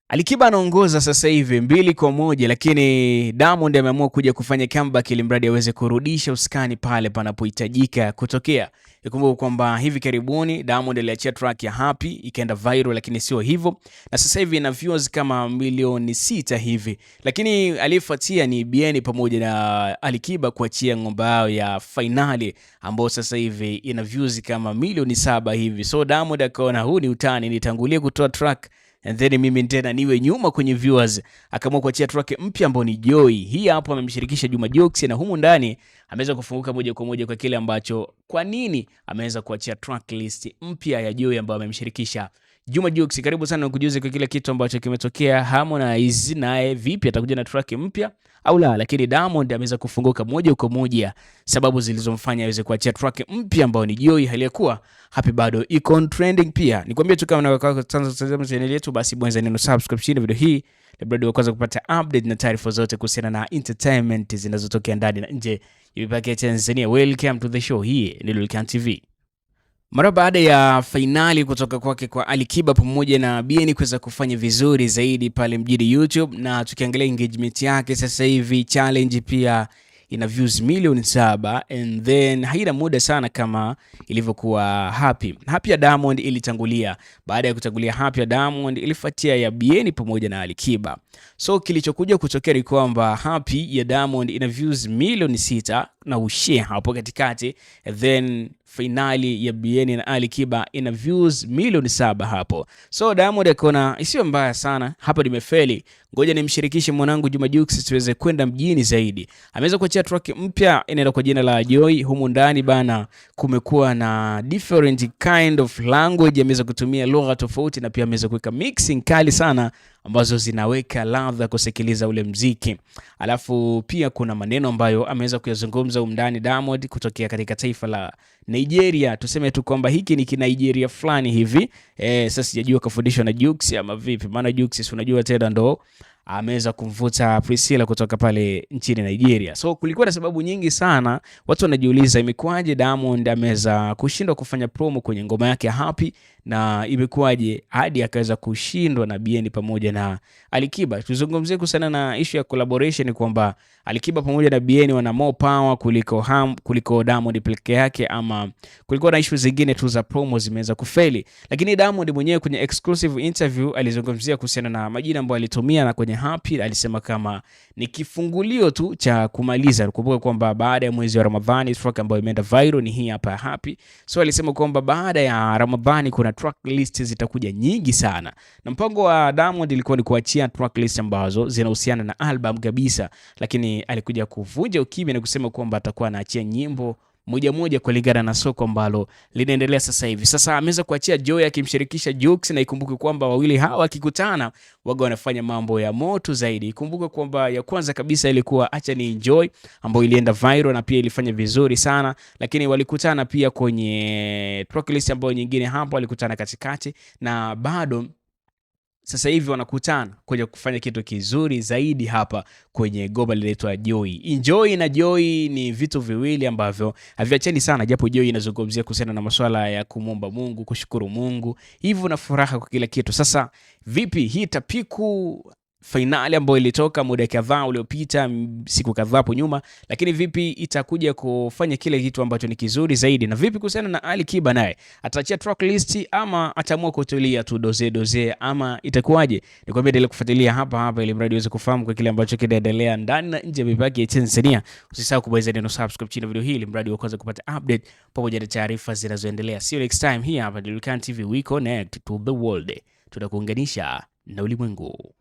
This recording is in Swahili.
Alikiba anaongoza sasa hivi 2-1, lakini Diamond ameamua kuja kufanya comeback ili mradi aweze kurudisha usukani pale panapohitajika kutokea. Ikumbuke kwamba hivi karibuni Diamond aliachia track ya Happy ikaenda viral, lakini sio hivyo, na sasa hivi ina views kama milioni 6 hivi, lakini aliyefuatia ni Bien pamoja na Alikiba kuachia ngoma yao ya Finali ambayo sasa hivi ina views kama milioni 7 hivi. So Diamond akaona huu ni utani, nitangulie kutoa track and then mimi tena niwe nyuma kwenye viewers. Akaamua kuachia track mpya ambayo ni Joy. Hii hapo amemshirikisha Juma Jux na humu ndani ameweza kufunguka moja kwa moja kwa kile ambacho kwa nini ameweza kuachia track list mpya ya Joy ambayo amemshirikisha Juma Jux. Karibu sana nikujuze kwa kile kitu ambacho kimetokea. Harmonize naye vipi, atakuja na track mpya au la? Lakini Diamond ameweza kufunguka moja kwa moja sababu zilizomfanya aweze kuachia track mpya ambayo ni Joy, hali ya kuwa Happy bado iko on trending. Pia nikwambie tu kama unataka channel yetu, basi bonyeza neno subscribe chini video hii ili wa kwanza kupata update na taarifa zote kuhusiana na entertainment zinazotokea ndani na nje ya mipaka ya Tanzania. Welcome to the show. Hii ni Lulkan TV. Mara baada ya fainali kutoka kwake kwa Alikiba pamoja na Bien kuweza kufanya vizuri zaidi pale mjini YouTube, na tukiangalia engagement yake sasa hivi, challenge pia ina views milioni 7 and then haina muda sana kama ilivyokuwa Happy. Happy ya Diamond ilitangulia. Baada ya kutangulia Happy ya Diamond, ilifuatia ya Bien pamoja na Alikiba. So kilichokuja kutokea ni kwamba Happy ya Diamond ina views milioni 6 na ushare hapo katikati, and then finali ya Bien na Ali Kiba ina views milioni 7 hapo. So Diamond akaona isiyo mbaya sana hapa, nimefeli, ngoja nimshirikishe mwanangu Juma Jux tuweze kwenda mjini zaidi. Ameweza kuachia track mpya inaenda kwa jina la Joy. Humu ndani bana, kumekuwa na different kind of language, ameweza kutumia lugha tofauti na pia ameweza kuweka mixing kali sana ambazo zinaweka ladha kusikiliza ule mziki. Alafu pia kuna maneno ambayo ameweza kuyazungumza humu ndani Diamond kutokea katika taifa la Nigeria. Tuseme tu kwamba hiki ni kinigeria fulani hivi. Sasa sijajua kafundishwa na Jux ama vipi, maana Jux si unajua tena ndo ameweza kumvuta Priscilla kutoka pale nchini Nigeria. So kulikuwa na sababu nyingi sana, watu wanajiuliza imekuwaje Diamond ameweza kushindwa kufanya promo kwenye ngoma yake ya Happy na imekuwaje hadi akaweza kushindwa na Bien pamoja na Alikiba. Tuzungumzie kuhusiana na issue ya collaboration kwamba Alikiba pamoja na Bien wana more power kuliko Diamond peke yake, ama kulikuwa na issue zingine tu za promo zimeweza kufeli. Lakini Diamond mwenyewe kwenye exclusive interview alizungumzia kuhusiana na majina ambayo alitumia na kwenye Happy alisema kama ni kifungulio tu cha kumaliza. Kumbuka kwamba baada ya mwezi wa Ramadhani track ambayo imeenda viral ni hii hapa ya Happy. So alisema kwamba baada ya Ramadhani kuna track list zitakuja nyingi sana, na mpango wa Diamond ilikuwa ni kuachia track list ambazo zinahusiana na album kabisa, lakini alikuja kuvunja ukimya na kusema kwamba atakuwa anaachia nyimbo moja moja kulingana na soko ambalo linaendelea sasa hivi. Sasa ameweza kuachia Joy akimshirikisha Jux, na ikumbuke kwamba wawili hawa wakikutana waga wanafanya mambo ya moto zaidi. Ikumbuke kwamba ya kwanza kabisa ilikuwa Acha ni Enjoy ambayo ilienda viral na pia ilifanya vizuri sana, lakini walikutana pia kwenye tracklist ambayo nyingine hapo walikutana katikati na bado sasa hivi wanakutana kuja kufanya kitu kizuri zaidi hapa kwenye goma linaitwa Joy. Enjoy na Joy ni vitu viwili ambavyo haviachani sana, japo Joy inazungumzia kuhusiana na masuala ya kumwomba Mungu, kushukuru Mungu, hivyo na furaha kwa kila kitu. Sasa vipi hii itapiku fainali ambayo ilitoka muda kadhaa uliopita, siku kadhaa hapo nyuma, lakini vipi itakuja kufanya kile kitu ambacho ni kizuri zaidi? Na vipi kuhusiana na Ali Kiba, naye ataachia track list ama ataamua kutulia tu doze doze ama itakuwaje? Nikwambia endelea kufuatilia hapa hapa ili mradi uweze kufahamu kwa kile ambacho kinaendelea ndani na nje ya mipaka ya Tanzania. Usisahau kubonyeza neno subscribe chini ya video hii ili mradi wa kwanza kupata update pamoja na taarifa zinazoendelea. See you next time. Hii hapa ni Lulkan TV, we connect to the world, tunakuunganisha na ulimwengu.